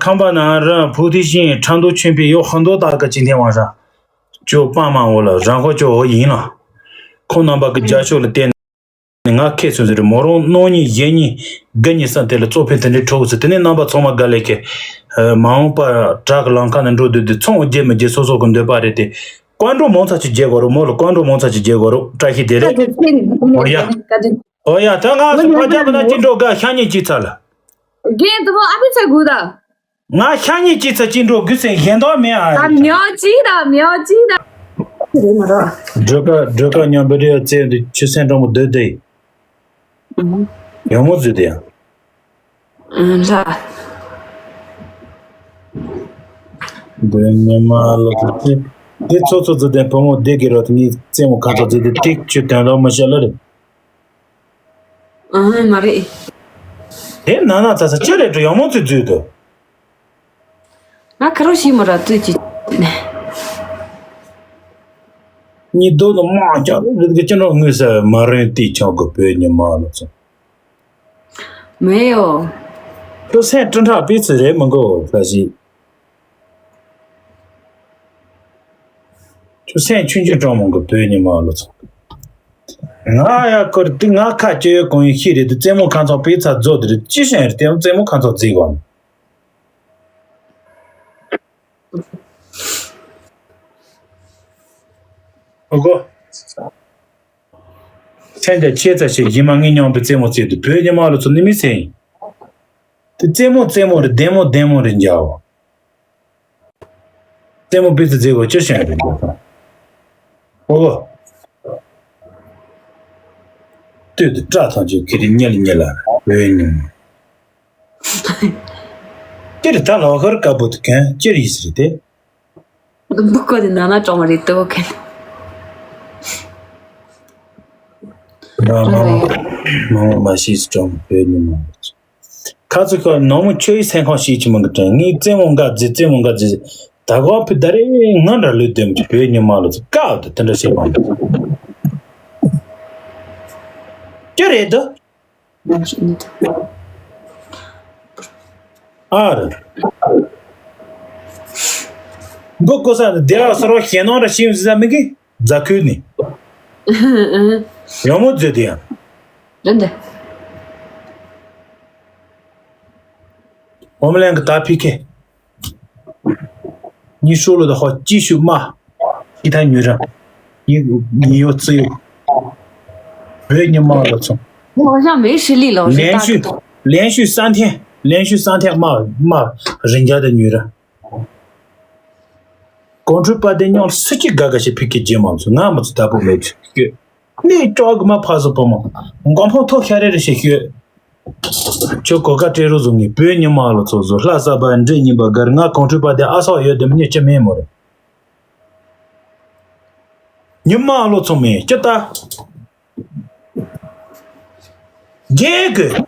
ཁམས་པ་ན་ར་ཕུ་ཐི་ཤིང་ཁྲ་མདོ་ཆོས་འཕེལ་ཡོ་ཧ་མདོ་ཏཱ་ཀ་ཅི་འཐེན་བ་ར། ཅོ་པ་མ་འོ་ལ་ར་ཧོ་ཅོ་འོ་ཡིན་ལ། ཁོང་རྣམ་པ་གི་རྒྱ་ཤོག་ལ་བརྟེན། ང་ཁེ་སོང་ཟེར་མོ་རང་སྣང་ཉིན་གཞན་ཉིན་དགུ་ཉིན་སམ་དེ་ལ་གཙོ་ཕལ་དེ་འདྲའི་གྲོགས་ཟེར་དེ་ནས་རྣམ་པ་ཚང་མ་དགའ་ལས་ཀྱི། མ་འོངས་པ་བྲག་གི་ལམ་ཁ་ནས་འགྲོ་སྡོད་དུས་ཚོང་རྒྱས་མི་རྒྱས་སོ་སོ་གི་འདོད་པ་རེད་དེ། ཀོན་འགྲོ་མང་ཚ་ཅིག་རྒྱས་དགོས་རོགས་མོ་ལ་ཀོན་འགྲོ་མང་ཚ་ཅིག་རྒྱས་དགོས་རོགས་བཀྲ་ཤིས་བདེ་ལེགས། ཨོ་ཡ། ཨོ་ཡ་ད་ང་སུ་ཕ་རྒྱ་མི་ན་ཅི་འགྲོ་དགའ་ཤ་ཉེ་ཅི་ཚ་ལ། རྒན་དུ་བོ་ཨ་ཕི་ཚ་དགོས་ད། ང་ཤ་ཉེ་ཅི་ཚ་ཅི་འགྲོ་དགོས་སེ་གཞན་དོ་མེད་ཨ། ད་མྱོ་ཅི་ད་མྱོ་ཅི་ད། རེད་མ་རོ། སྒྲོལ་དཀར་སྒྲོལ་དཀར་མཉམ་པའི་རེ་བ་བཙལ་འདུག་ཆུ་སྲིན་སྤྲང་པོ་སྡོད་དེ། ཡག་མོ་བཟོས་དེ་ཡང་། ཨ་ལ། འདི་ཉི་མ་ལོ་དེ་དེ་ཚོ་ཚོ་ཚོ་དེ་བུ་མོ་བདེ་གི་རོ་དེ་ངའི་རྩེད་མོ་ཁ་ཚོ་ཚོ་དེ་ཏིག་ཆུ་དོན་རོགས་མ་བྱེད་ལ་རེད། ཨ་མ་རེད། དེ་ན་ན་ཚ་ཚ་ཅི་རེད་འགྲོ་ཡག་མོ་ཚོ་བཟོས་འདུག་ང་ཁ་རོ་ཤི་མོ་ར་ཏུ་ཅི། ཉི་རྡོ་ནི་མ་ཅང་རི་གི་ཅི་འགྲོ་དངོས་སུ་མ་རིན་ཏི་ཆང་གི་བོད་ཉི་མ་ལོ་ཚོ། མེ་ཡོ། ཁྱོད་སེམས་སྤྲིན་ཁྲག་པི་ཚི་རེད་མི་འགོ་ཁ་ཞིག་ཁྱོད་སེམས་ཆུང་ཆུང་སྤྲང་མོ་གི་བོད་ཉི་མ་ལོ་ཚོ། ང་ཡ་ཁོར་ཏི་ང་ཁ་ཅི་ཡོད་གང་ཡོད་ཤི་རེད་དུ་རྩེད་མོ་ཁ་ཚང་པི་ཚ་རྫོགས་དེ་རེད་ཅི་ཤེས་རེད་དེ་རྩེད་མོ་ཁ་ཚང་རྫིག་གོ། ཨོ་གོ། སེམས་ཀྱང་ཆེ་ཚ་ཞིག་ཡིན་མ་ངའི་མཉམ་དུ་རྩེད་མོ་རྩེ་དུས་བོད་ཉི་མ་ལོ་ཚོ་ནི་མི་ཚེ་ཡིན། དེ་རྩེད་མོ་རྩེད་མོ་རེད་བདེ་མོ་བདེ་མོ་རེད་འཇའ་བོ། རྩེད་མོ་བི་ཚི་རྫིག་གོ་ཅི་ཞིག་རེད་འཇའ་བོ། ཨོ་གོ། སྟོད་དུ་སྐྲ་ཐང་ཆུ་ཁི་རི་ཉལ་ཉལ་ལ་བོད་ཉི་མ། ཅི་རེད་ད་ལོ་ཁར་དཀར་པོ་དུ་གན་ཅི་རེད་ཡིས་རེད་དེ། འདུག་གོ་དེ་ན་ན་གྲོང་རེད་དོ་གན། ང་མ་མ་མ་མ་ཤི་སི་གྲོང་བོད་ཉི་མ། ཁ་ཚུ་ཁ་ནང་མོ་ཆོས་ཡི་སེམས་ཁོང་ཤི་ཆི་མང་གི་དྲན་ངའི་རྩེད་མོ་འགའ་རྫི་རྩེད་མོ་འགའ་རྫི། ད་གོ་ཕི་ད་རེ་ང་འདྲ་ལུས་དེམ་གི་བོད་ཉི་མ་ལོ་ཚོ་ཀའོ་དེ་དེ་འདྲ་བྱེད་པ་ཅི་རེད་དོ། ཨ་རེད། མགོ་བསྐོར་ས་ནི་དེ་ར་སོ་རོ་ཞེད་སྣང་ར་ཤེས་ཟེར་ས་མི་གི་རྫ་ཁུལ་ནི། ཡོང་མོ་མཛོད་དེ་ཡང་། འདི་འདི། འོ་མ་ལན་གི་ད་ཕི་ཁེ། ཉི་ཤོ་ལོ་ད་ཧོ་ཅི་ཤུ་མ། ཁི་ཐ་ཉུ་ར། ཉི་ཉི་ཡོ་ཙི་ཡོ། བོད་ཉི་མ་ལོ་ཚོ། 我好像没实力了，我是大个头。 连续三天，连续三天骂骂人家的女人。གོང་ཁྲོས་པ་དེ་ཉོག་སུ་གཅིག་དགའ་དགའ་ཞིག་ཕི་ཁེ་རྗེས་མ་ཚོ་ང་མ་ཚོ་ད་པོ་མེད་ཤོད། ནི་ཅོག་གི་མ་ཕ་སོ་པོ་མོ། མགོ་ཕོ་ཐོག་ཤ་རེ་རེ་ཞིག་ཤོད། ཁྱོད་གོ་ཀ་སྤྲད་རོགས་བཟོ་ངེས། བོད་ཉི་མ་ལོ་ཚོ་བཟོ། ལྷ་ས་པ་འདྲེ་ཉིན་པ་གར། ང་གོང་ཁྲོས་པ་དེ་ཨ་སོག་ཡོད་དེ་མི་ཉེ་ཅི་མེད་མོ་རེད། ཉི་མ་ལོ་ཚོ་མེད་ཅི་ལྟ། རྒྱལ་གི།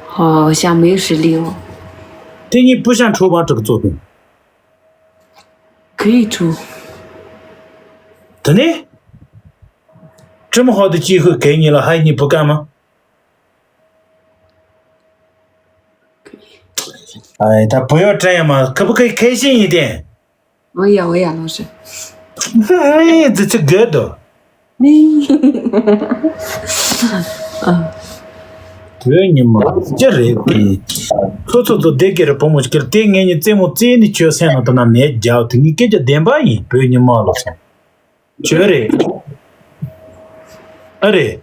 好像没有实力哦。 དེ་ཉིད་不想出版这个作品。 可以出。 དེ་ནས། 这么好的机会给你了，还你不干吗？ 哎，他不要这样嘛，可不可以开心一点？ 我也，我也，老师。 哎，这这个的。 嗯。 བོད་ཉི་མ་ཅི་རེད་པས། ཁོ་ཚོ་ཚོ་བདེ་སྐྱིད་རེད་བུ་མོ་ཅིག་གིར་དེ་ངེད་གཉིས་རྩེད་མོ་རྩེ་ནས་ཁྱོད་སེམས་ནང་དུ་ན་ནས་རྒྱག་དེ་ངའི་སྐད་ཆ་བདེན་པ་ཡིན། བོད་ཉི་མ་ལོ་ཚོ་ཁྱོད་རེད། ཨ་རེད།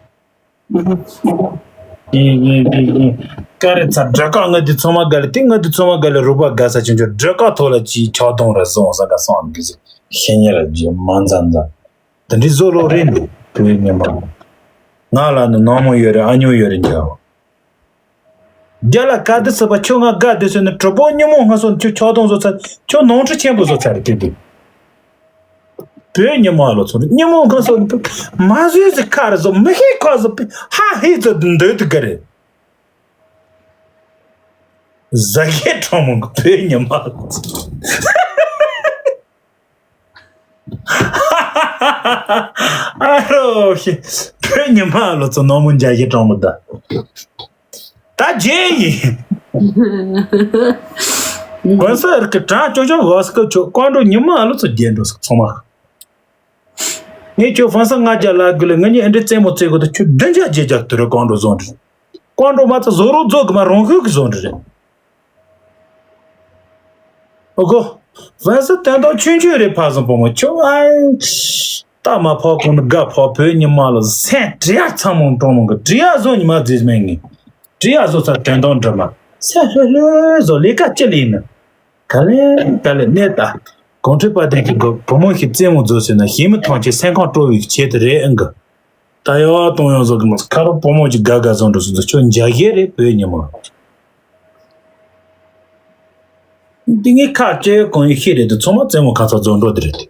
ཡིན་ཡིན་ཡིན་ཡིན། ཀ་རེ་ཚ་སྒྲ་ཀ་ང་དེ་ཚང་མ་ག་ལེ་དེ་ང་དེ་ཚང་མ་ག་ལེ་རུ་པ་དགའ་ས་ཅན་ཅོ་སྒྲ་ཀ་ཐོག་ལ་ཅིའི་ཆག་སྡོང་ར་སོང་ས་ག་སོང་གི་ཟེར་ཤེས་ཉེ་ར་རྗེ་མ་མཛའ་མཛའ། དེ་འདྲའི་བཟོ་ལོ་རེད་འདུག་བོད་ཉི་མ། ང་ལ་ནི་ནང་མོ་ཡོད་རེད། ཨ་ཉོ་ཡོད་རེད་འཇའ། རྒྱ་ལ་ག་དུས་སུ་བ་ཁྱོད་ང་དགའ་དུས་སུ་ནི་གྲོགས་པོ་ཉི་མོ་ང་སོང་ཁྱོད་ཆག་སྡོང་བཟོ་ཚར་ཁྱོད་ནོར་འཁྲུལ་ཆེན་པོ་བཟོ་ཚར་རེད་དེ་དུས། བོད་ཉི་མ་ལོ་ཚོ་ཉི་མོ་ང་སོང་ནི་མ་བཟོས་ཟིག་ཁ་རེ་བཟོ་མི་ཤེས་ཁ་བཟོ་ཧ་ཧེ་ཚོ་འདོད་དུ་ག་རེད། ཟ་ཤེས་གྲོགས་མོ་གི་བོད་ཉི་མ་ལོ་ཚོ། ཨ་རོ་ཤི། བོད་ཉི་མ་ལོ་ཚོ་ནོར་མོ་འཇའ་ཤེས་གྲོགས་མོ་ད། ད་རྗེས་ཡིན། གོན་ས་རིག་གི་གྲང་ཅོག་ཅོག་བོ་སི་ཀོ་ཆོ་ཀོང་ཀྲོ་ཉི་མ་ལོ་ཚོ་རྒྱན་འགྲོ་སོག་ཚང་མ། ངས་ཁྱོད་ཧྥན་སི་ལྔ་བརྒྱ་ལ་དགོས་ལ་ང་གཉིས་ཨེ་འདྲ་རྩེད་མོ་རྩེ་དགོས་ད་ཁྱོད་བདུན་བརྒྱ་བརྒྱད་བརྒྱ་དུ་རེ་ཀོང་ཀྲོ་བཟོ་འདྲི། ཀོང་ཀྲོ་མ་ཚ་བཟོ་རོགས་བཟོ་གི་མ་རང་ཤུགས་ཀྱི་བཟོ་འདྲི་རེད། ཨོ་གོ། ཧྥན་སི་དོན་དག་ཆུང་ཆུང་རེད་ཕ་སོང་བུ་མོ་ཁྱོད་ཨ། ཏ་མ་ཕོ་ཀུན་དགའ་ཕོ་བོད་ཉི་མ་ལ་སེམས་བྲེལ་ཡག་ཚང་མོ་གྲོང་མོ་གི་བྲེལ་ཡག་བཟོ་ཉི་མ་རྫིས་མེད་ངེས། བྲེལ་ཡག་བཟོ་ཚ་དོན་དག་འདྲི་མ། སེམས་ལྷོད་ལྷོད་བཟོ་ལས་ཀ་ཅི་ལས་ནི། ག་ལེ་ག་ལེ་གནས་ད། གོང་ཁྲོས་དཔལ་ལྡན་གྱི་མགོ་བུ་མོ་ཞིག་རྩེད་མོ་བཟོ་ཟེར་ན་ཞེ་མི་ཐང་ཆེ་སེམས་ཁམས་སྤྲོ་བའི་ཆེད་དུ་རེད་ཨང་གི། ད་ཡ་བ་གཏོང་ཡོང་བཟོ་གི་མ་ཁ་རོག་བུ་མོ་ཅིག་དགའ་དགའ་བཟོ་འགྲོ་སོང་ཚོ་ཁྱོད་འཇའ་ཤེས་རེད་བོད་ཉི་མ། འདི་ངའི་ཁ་ལྕེ་གང་ཡིན་ཤེས་རེད་དེ་ཚང་མ་རྩེད་མོ་ཁ་ཚ་བཟོ་འགྲོ་དེ་རེད་དེ།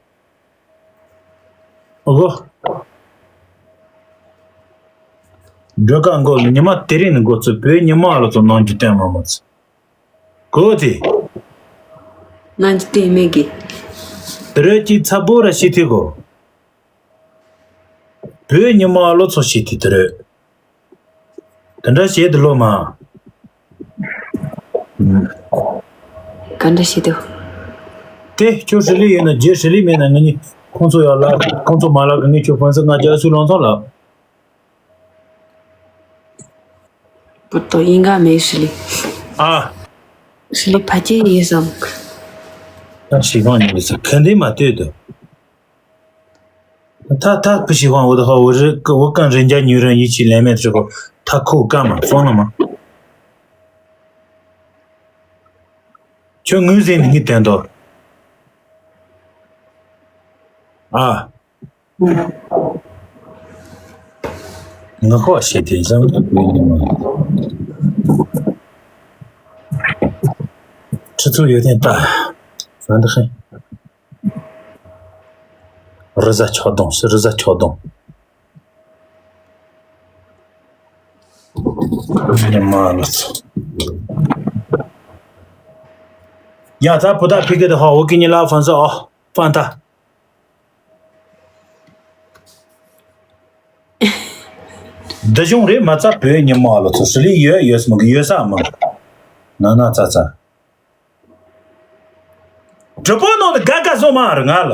ཨོ་གོ། སྒྲོལ་དཀར་མགོ་ཉི་མ་དེ་རིང་ནས་འགོ་ཚུགས་བོད་ཉི་མ་ལ་ཚོ་ནང་རྒྱུ་བསྟན་མ་མ་ཚུགས། གོ་དེ། ནང་གི་ལྟད་མོ་གི། དེ་རེད་ཀྱི་ཚ་པོ་ར་ཤི་ཐི་གོ། བོད་ཉི་མ་ལོ་ཚོ་ཤི་ཐི་དེ་རེད། དེ་འདྲ་བྱེད་དུ་ལོ་མ། ག་འདྲ་བྱེད་དུ། དེ་ཁྱོད་ཧྲི་ལི་ཡོད་ན་རྗེས་ཧྲི་ལི་མེད་ན་ང་གཉིས་ཁོང་ཚོ་ཡར་ལ་ཁོང་ཚོ་མ་ལ་གི་ངས་ཁྱོད་ཕན་སེ་ང་རྒྱ་སུ་ལང་ཚང་ལ། 不懂，应该没实力。 ཨ། 实力怕见医生。 ད་ཞི་ཁང་ཉིན་ལ་ས་ག་འདི་མ་ལྟོས་དུ། ད་ད་ཕུ་ཞི་ཁང་འོ་ད་ཧ་འོ་རི་འོ་གང་རི་འཇའ་ཉུ་རི་ཡིད་ཆེས་ལན་མེད་ཅོ་གོ་ད་ཁོ་ཀ་མ་སོང་ལ་མ། ཁྱོད་ངུས་ཟིན་ནི་ངའི་དོན་དུ། ཨ། ངག་པ་ཞེས་དེ་བཟང་པོ་ཡིན་ནོ། ཁྲི་ཚོ་ཡོད་ཐེངས་ལྟ། ཟ་འདི་ཧེ། རི་ཟ་ཆོག་དོང་སི་རི་ཟ་ཆོག་དོང་། ཉི་མ་ལ་ཚོ། ཡ་ད་བུ་ད་ཕི་གེ་ད་ཧ་འོ་ཀི་ཉི་ལ་ཧྥན་ས་ཨོ་ཧྥན་ད། འདི་གཞུང་རེད་མ་ཚ་བོད་ཉི་མ་ལ་ཚོ་སི་ལི་ཡོད་ཡོད་སི་མ་གི་ཡོད་ས་མ། ན་ན་ཚ་ཚ། གྲུ་པོ་ནང་དུ་དགའ་དགའ་བཟོ་མ་རུང་ང་ལ།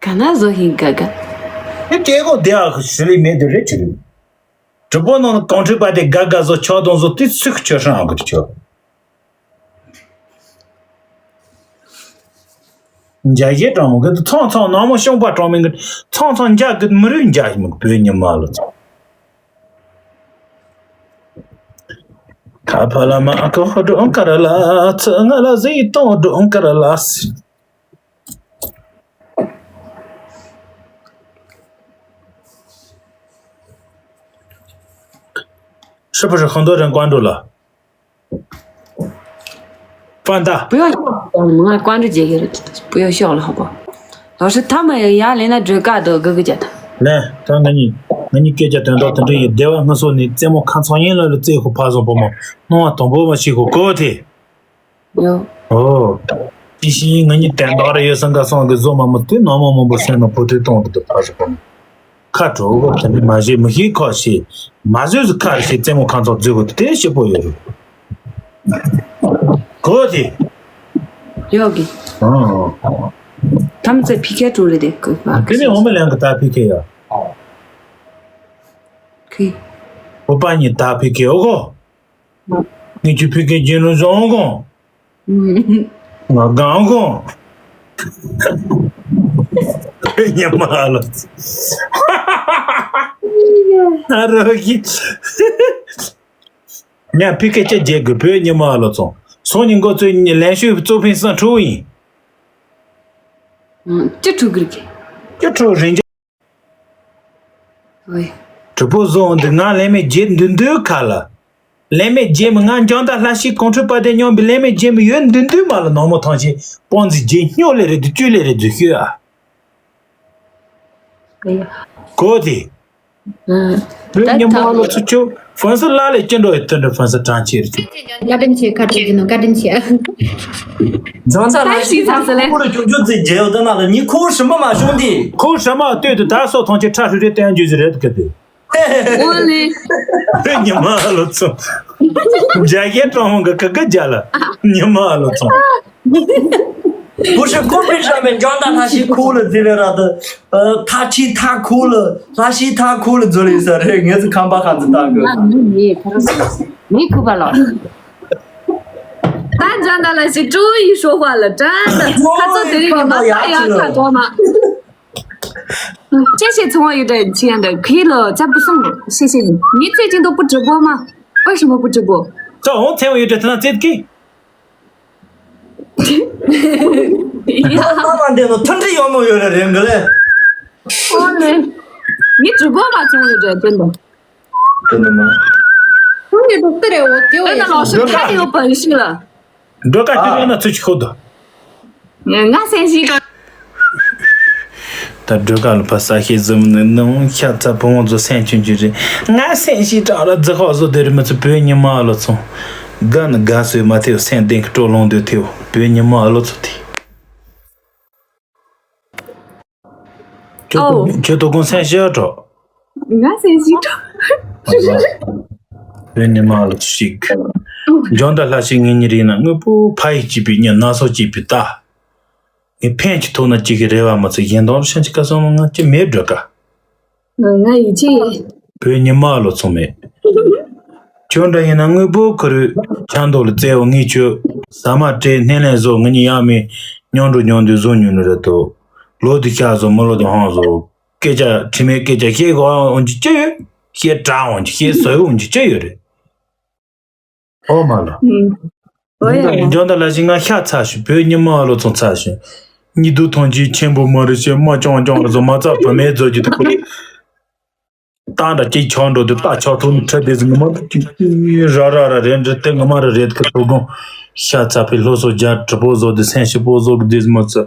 ག་ན་བཟོ་ཧིན་དགའ་དགའ། ཨེ་སྐྱེ་སྒོ་དེ་ཨ་ཤི་ལི་མེད་དུ་རེད་ཅི་རེད། གྲུ་པོ་ནང་དུ་གང་ཁྲིད་པ་དེ་དགའ་དགའ་བཟོ་ཆོག་དང་བཟོ་དེ་ཚིག་ཆོས་སྲང་ཨ་གི་ཆོག་འཇའ་ཡེ་གྲོང་མོ་གི་ཚང་ཚང་ནང་མོ་ཤོང་པ་གྲོང་མི་གི་ཚང་ཚང་འཇའ་གི་མི་རུས་འཇའ་ཡི་མི་གི་བོད་ཉི་མ་ལ་ཚང་། ཁ་ཕ་ལ་མ་ཁ་ཧོ་འགྲོ་ཀ་ར་ལ་ཚ་ང་ལ་ཟི་ཏོ་འགྲོ་ཀ་ར་ལ་སི།是不是很多人关注了？ 放大。不要笑了，我们关注姐姐了，不要笑了，好不好？老师，他们也连那这嘎都哥哥家的。来，ད་ང་གཉིས་ང་གཉིས་སྐད་ཆ་དོན་དག་དེ་འདྲ་ཡིན། སྡེ་བ་སྔ་སོ་ནས་རྩེད་མོ་ཁ་ཚང་ཡིན་ལ་ལ་རྩེད་ཁོ་ཕ་སོང་བུ་མོ་སྣང་བ་དང་པོ་མ་ཤེས་ཁོ་གོ་དེ། ཡོ། ཨོ། ཅི་ཤི་ང་གཉིས་དན་རྟགས་རེ་ཡོད་སང་ག་སོང་གི་བཟོ་མ་མོ་དེ་ནང་མ་མང་པོ་སེམས་ལ་བུ་དེ་གཏོང་གི་འདུག་ཕ་སོང་བུ་མོ། ཁ་དྲོ་གོ་དེ་འདྲ་མ་བྱེད་མི་ཤེས་ཁོ་ཤེས། མ་བཟོས་སུ་ཁ་རེ་ཤེས་རྩེད་མོ་ཁ་ཚོགས་བརྫུས་གོ་དེ་ཞིབ་པོ་ཡོད་རེད། གོ་དེ། ཡོད་གི། ཨང་། ཐམ་ཚེ་ཕི་ཁེ་ཀྲུ་རེད་དེ་གོ་ཕ་དེ་ནི་འོ་མ་ལན་གི་ད་ཕི་ཁེ་ཡ། ཁི། ཨོ་པ་ཉི་ད་ཕི་ཁེ་ཨོ་གོ། ངས་ཁྱོད་ཕི་ཁེ་རྒྱན་ལོ་བཟང་གོ། ང་གང་གོ། ཉི་མ་ལ། ཨ་རོ་གི། ཉ་ཕི་ཁེ་ཅི་རྒྱལ་དགོས་བོད་ཉི་མ་ལ་ཚོང་སོང་ཉིན་འགོ་ཚོས་ལན་ཤོས་གཙོ་ཕན་སང་ཁྲུ་ཡིན། ཅི་ཁྲུ་གི་རེད། ཅི་ཁྲུ་རེད། ཝེ། གྲུ་པོ་བཟོ་འོང་འདི་ང་ལན་མེད་རྒྱལ་འདུན་འདུན་ཁ་ལ། ལན་མེད་རྒྱལ་མི་ང་འཇང་ད་ལྷ་ཤི་གོང་ཁྲུ་པ་དེ་སྙོམས་པའི་ལན་མེད་རྒྱལ་མི་ཡོད་འདུན་འདུན་མ་ལ་ནང་མོ་ཐང་ཆེ་པོང་ཙི་རྒྱལ་སྨྱོ་ལེ་རེད་དུ་བཅུ་ལེ་རེད་དུ་ཤོད་ཨ། ཨེ་ཡ། གོ་དེ། ཨ། བོད་ཉི་མ་ལོ་ཚུ་ཆོ་ཧྥོན་སི་ལ་ལས་ཅི་འགྲོ་ཡི་ཏུ་འགྲོ་ཧྥོན་སི་གྲང་ཆེ་རེད། བཀའ་དྲིན་ཆེ། ཁ་དྲིན་ཆེ་ནོ་བཀའ་དྲིན་ཆེ། ཇོན་ས་ལ་ཤི་ཚང་ས་ལེ། ཁོ་ར་ཅུང་ཅུང་ཙི་རྒྱལ་ཡོད་ད་ན་ལ་ཉི་ཁོ་ཧྲི་མ་མ་ཤོང་དི། ཁོ་ཧྲི་མ་ལྟོས་དུ་ད་སོ་ཐོང་ཆེ་ཁྲ་ཧྲི་རེ་བསྟན་རྒྱུ་ཟི་རེད་གི་དུ། ཨོ་ལེ། ཉི་མ་ལོ་ཚོ། འཇའ་གེ་གྲོང་མོ་གི་ཀ་ཀ་རྒྱ་ལ་ཉི་མ་ལོ་ཚོ། ཁོ་ཧྲི་ཁོ་པི་ཧྲ་མེ་ཇོན་ད་ལྷ་ཤི་ཁོ་ལ་ཟི་རེ་ར་དུ། ཐ་ཁྲི་ཐ་ཁུ་ལ་ལྷ་ཤི་ཐ་ཁུ་ལ་འཛུལ་ཡིན་ས་རེད། ངས་ཚོ་ཁམས་པ་ཁ་ཚོ་ལྟ་དགོས། ང་མི་མི་ཁ་རོ་མི་ཁུ་པ་ལོ། ད་འཇང་ད་ལ་ཞིག་ཀྲུའུ་ཡི་ཧྲོ་ཧྭ་ལ་ཏྲ་ད་ཁ་ཚོ་དེ་རིང་གི་མ་ཁ་ཡ་ཁ་དོ་མ། ཅེ་ཤེ་ཚོང་བ་ཡོད་དྲ་ཆི་ཡང་ད་ཁི་ལོ་ཅ་པུ་སོང་ལོ་ཤེ་ཤེ་ནི་ཚེ་ཅིང་དུ་པུ་ཀྲི་པོ་མ། ཨོ་ཤི་མོ་པུ་ཀྲི་པོ། ད་འོང་ཚེ་བ་ཡོད་དྲ་ཐ་ན་ཚེ་ཀི། ཡ། ད་མ་འདས་ནོ་མཐུན་སྒྲིལ་ཡོད་མོ་ཡོད་རེད་རེད་འགི་ལེ། ཨོ་ལེ། ངའི་གྲུ་པོ་མ་ཚང་ཡོད་རེད་དོན་དང་། དོན་དང་མ། ཁོང་གི་ཐོག་ཏུ་རེད་འོ་དེ་འོ་དོན་དང་ལོ་ཤི་ཁ་དེ་ཡོད་པ་ཡིན་ཤི་ལ། འགྲོ་ཀ་ཁྱོད་ཡོད་ན་ཚུལ་ཅི་ཤོད་དོ། ང་སེམས་ཤིང་། ད་སྒྲོལ་དཀར་ལ་ཕ་ས་ཤེས་ཟིན་ནི་ནང་ཤ་ཚ་བུ་མོ་ཚོ་སེམས་ཆུང་ཆུང་རེད། ང་སེམས་ཤིང་དྲག་ལ་རྫི་ཁོག་བཟོ་དེ་རི་མི་ཚོ་བོད་ཉི་མ་ལོ་ཚོང་། དགའ་ནི་དགའ་སོས་མ་ཐེའོ་སེམས་གཏིང་གི་སྤྲོ་ལོང་དུ་ཐེའོ་བོད་ཉི་མ་ལོ་ཚོ་དེ། ཁྱོད་ཨོ། ཁྱོད་དོ་དགོང་སེམས་ཤིང་དྲག་ང་སེམས་ཤིང་དྲག་བོད་ཉི་མ་ལོ་ཚོ་ཞིག་འཇོན་ད་ལྷ་ཞིག་ངེད་གཉིས་རིག་ན་དངོས་པོ་ཕ་ཡིག་གཅིག་པའི་ཉིན་ན་སོ་གཅིག་པའི་ལྟ། ངས་ཕན་གྱི་ཐོག་ན་གཅིག་གི་རེ་བ་མ་ཚུགས་གཞན་དོན་ཤན་གྱི་ཀ་སོང་ང་ཅི་མེད་འགྲོ་ཀ་ང་ཡིད་ཆེས། བོད་ཉི་མ་ལོ་ཚོང་མེད། ཁྱོད་འདྲ་ཡིན་ན་དངོས་པོ་ཁུ་རུ་ཆ་མདོག་ལ་བཙལ་བ་ངས་ཁྱོད་ཟ་མ་སྤྲད་སྣེ་ལེན་བཟོ་ངེད་གཉིས་ཡང་མེད་མཉམ་འགྲོ་མཉམ་འདུག་བཟོ་མྱོང་ནི་རེད་དོ། ལོ་དུ་ཤ་བཟོ་མི་ལོ་དུ་ཧང་བཟོ། སྐད་ཆ་དྲི་མེད་སྐད་ཆ་བཤད་དགོས་འོང་གི་ཅི་ཡོད། བཤད་དྲག་འོང་གི་བཤད་ཟོས་འོང་གི་ཅི་ཡོད་རེད། ཨོ་མ་ལ། ཨོ་ཡ། འཇོན་ད་ལ་ཞིག་ང་ཤ་ཚ་ཞུ་བོད་ཉི་མ་ལོ་ཚོང་ཚ་ཞུ། ཉི་དུ་ཐོང་ཅི་ཆེན་པོ་མ་རེད་ཤེ་མ་ཅོང་ཅོང་རེད་ཟོ་མ་ཚ་བུ་མེད་ཟོ་ཅི་ཐུག་གི། ཏང་འདྲ་ཅིག་ཆོག་འགྲོ་དུ་ཏག་ཆོག་ཐུག་ནི་ཁྲ་དེ་ཟི་ངི་མ་ཅིག་ར་ར་ར་རེད་འདྲ་དེ་ངི་མ་ར་རེད་ཁི་ཐུག་གོང་། ཤ་ཚ་བའི་ལྷོ་སོ་རྒྱ་གྲི་པོ་ཟོ་དུ་སེང་ཤི་པོ་ཟོ་གི་དེ་ཟི་མ་ཚ་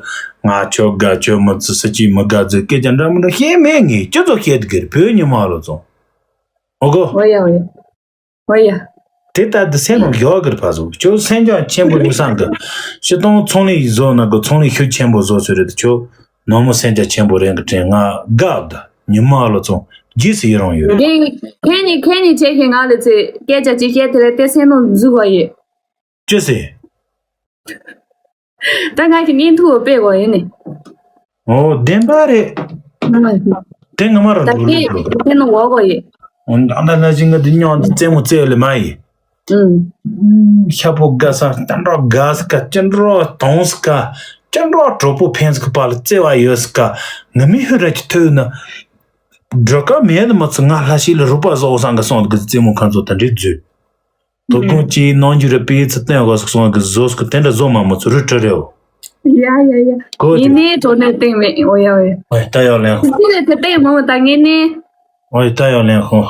ང་ཆོ་དགའ་ཆོ་མ་ཚ་ས་ཅི་མི་དགའ་ཟི་སྐད་ཆ་འདྲ་མི་འདྲ་ཤེས་མེད་ངས་ཅི་ཚོ་ཤེས་དུ་གི་རེད་བོད་ཉི་མ་ལོ་ཚོང་། ཨོ་གོ། ཨོ་ཡ་ཨོ་ཡ། ཨོ་ཡ། དེ་ལྟར་དུ་སེམས་ནང་ཡོག་གིར་ཕ་བཟོ་ཁྱོད་སེམས་ཀྱང་ཆེན་པོ་ཡིན་སང་གི། ཤི་སྟོང་ཚོང་ལས་བཟོ་ན་གི་ཚོང་ལས་ཤུགས་ཆེན་པོ་བཟོ་ཚོད་རེད་དུ་ཁྱོད་ནོར་མོ་སེམས་ཀྱང་ཆེན་པོ་རེད་གི་དྲན་ང་དགའ་བ་ད་ཉི་མ་ལོ་ཚོང་རྗེས་སུ་ཡི་རང་ཡོད། ཁྱེད་ནི་ཁྱེད་ནི་བྱེད་ཤེས་ང་ལ་ཚེ་སྐད་ཆ་ཅིག་བཤད་དེ་ལས་དེ་སེམས་ནང་འཛུལ་བ་ཡོད། ཅི་ཟེར། ད་ང་གི་བརྙན་ཐུང་བོ་སྤེལ་དགོས་ཡིན་ནི། ཨོ་བདེན་པ་རེད། ང་དེ་ང་མ་ར་ད་འགྲོ་ལེ་ཁྱེད་འགྲོ། ཁྱེད་ནང་འོག་གོ་ཡི། ཨོ་ད་ལ་ཞིག་ང་དེ་སྙོང་དེ་རྩེད་མོ་རྩེ་ལེ་མ་ཡི། ཨུམ། ཤ་པོ་དགའ་ས་ཅན་འགྲོ་དགའ་ས་ཀ་ཅན་འགྲོ་དོང་ས་ཀ་ཅན་འགྲོ་གྲོགས་པོ་ཕན་ས་ཀ་པ་ལ་བརྩེ་བ་ཡོད་ས་ཀ་ང་མི་ཧུ་ར་ཅི་ཐོས་ན། སྒྲོལ་དཀར་མེད་ནི་མ་ཚུ་ང་ལྷ་ཤི་ལ་རུ་པ་བཟོ་སང་གི་སོང་གི་རྩེད་མོ་ཁ་ཚོ་ད་འདྲི་རྫུས། དོ་དགོང་ཅིག་ནང་འཇུ་ར་པི་ཚ་བསྟན་དགོས་སོང་གི་བཟོ་སྐུ་དེ་འདྲ་བཟོ་མ་མོ་ཚུ་རུ་ཁྲ་རེའོ། ཡ་ཡ་ཡ། གོ་ཡིན་ནའི་གྲོ་ནས་སྟེང་མེད་འོ་ཡ་ཡ། ཨོ་ཡ་ད་ཡོ་ལེན། ཁོ་ཚོ་ལས་ཚེ་སྟེང་མ་མོ་ད་ངེས་ནས། ཨོ་ཡ་ད་ཡོ་ལེན་ཁོ།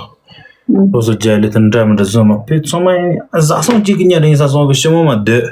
ཁོ་ཚོ་རྒྱ་ལི་དེ་འདྲ་མི་འདྲ་བཟོ་མ་པི་ཚོ་མ་ཡིན་བཟའ་སོང་གཅིག་གི་ཉ་རིང་ས་སོང་གི་ཤི་མོ་མ་སྡོད།